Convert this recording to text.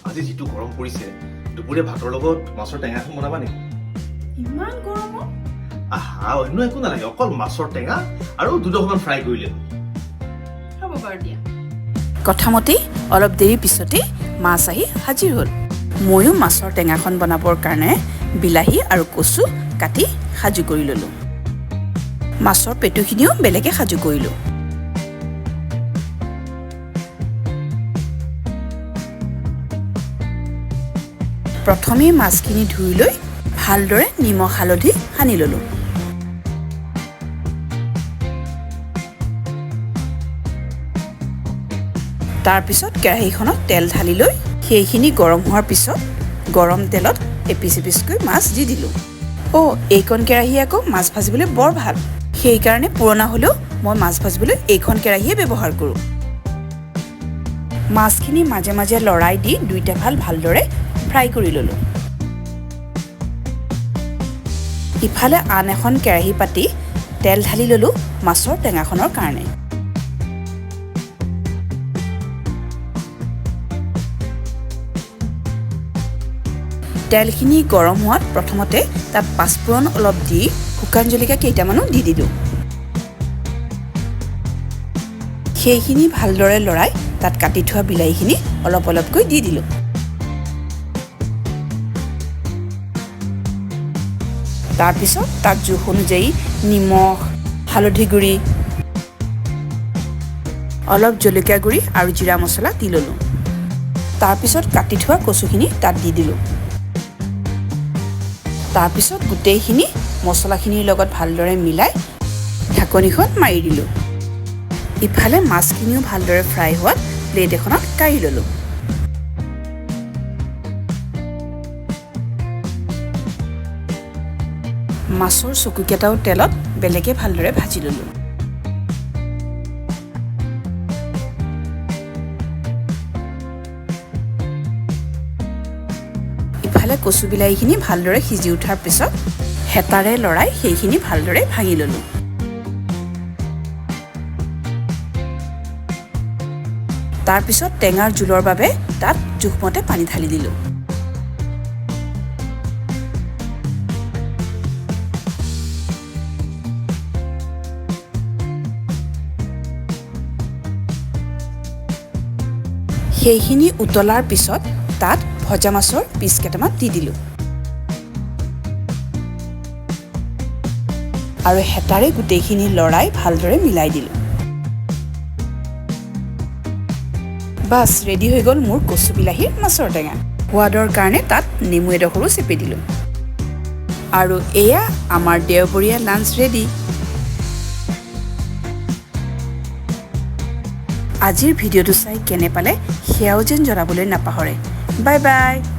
আজি যিটো গৰম পৰিছে, দুপৰীয়া ভাতৰ লগত মাছৰ টেঙা এখন বনাবা নেকি? ইমান গৰমত? আহা, অন্য একো নালাগে, অকল মাছৰ টেঙা আৰু দুডোখৰমান ফ্ৰাই কৰিলে হ'ল। হ'ব বাৰু, দিয়া। কথামতেই অলপ দেৰিৰ পিছতেই মাছ আহি হাজিৰ হ'ল। ময়ো মাছৰ টেঙাখন বনাবৰ কাৰণে বিলাহী আৰু কচু কাটি সাজু কৰি ল'লোঁ। মাছৰ পেটুখিনিও বেলেগে সাজু কৰিলোঁ। প্ৰথমেই মাছখিনি ধুই লৈ ভালদৰে নিমখ হালধি সানি ল'লোঁ। তাৰপিছত কেৰাহীখনত তেল ঢালি লৈ সেইখিনি গৰম হোৱাৰ পিছত গৰম তেলত এপিচ এপিচকৈ মাছ দি দিলোঁ। অ', এইখন কেৰাহী আকৌ মাছ ভাজিবলৈ বৰ ভাল। সেইকাৰণে পুৰণা হ'লেও মই মাছ ভাজিবলৈ এইখন কেৰাহীয়ে ব্যৱহাৰ কৰোঁ। মাছখিনি মাজে মাজে লৰাই দি দুইটা ফাল ভালদৰে ফ্ৰাই কৰি ল'লোঁ। ইফালে আন এখন কেৰাহী পাতি তেল ঢালি ল'লোঁ মাছৰ টেঙাখনৰ কাৰণে। তেলখিনি গৰম হোৱাত প্ৰথমতে তাত পাঁচফোৰণ অলপ দি শুকান জলকীয়া কেইটামানো দি দিলোঁ। সেইখিনি ভালদৰে লৰাই তাত কাটি থোৱা বিলাহীখিনি অলপ অলপকৈ দি দিলোঁ। তাৰপিছত তাত জোখ অনুযায়ী নিমখ, হালধি গুড়ি, অলপ জলকীয়া গুড়ি আৰু জিৰা মছলা দি ল'লোঁ। তাৰপিছত কাটি থোৱা কচুখিনি তাত দি দিলোঁ। তাৰপিছত গোটেইখিনি মছলাখিনিৰ লগত ভালদৰে মিলাই ঢাকনিখন মাৰি দিলোঁ। ইফালে মাছখিনিও ভালদৰে ফ্ৰাই হোৱাত প্লেট এখনত কাঢ়ি ল'লোঁ। মাছৰ চকুকেইটাও তেলত বেলেগে ভালদৰে ভাজি ল'লোঁ। ইফালে কচু বিলাহীখিনি ভালদৰে সিজি উঠাৰ পিছত হেতাৰে লৰাই সেইখিনি ভালদৰে ভাঙি ল'লোঁ। তাৰপিছত টেঙাৰ জোলৰ বাবে তাত জোখমতে পানী ঢালি দিলোঁ। সেইখিনি উতলাৰ পিছত তাত ভজা মাছৰ পিচ কেইটামান দি দিলোঁ আৰু হেতাৰে গোটেইখিনি লৰাই ভালদৰে মিলাই দিলোঁ। বাছ, ৰেডি হৈ গ'ল মোৰ কচু বিলাহীৰ মাছৰ টেঙা। সোৱাদৰ কাৰণে তাত নেমু এডোখৰো চেপি দিলোঁ আৰু এয়া আমাৰ দেওবৰীয়া লাঞ্চ ৰেডি। আজিৰ ভিডিঅ'টো চাই কেনে পালে সেয়াও যেন জনাবলৈ নাপাহৰে। Bye bye.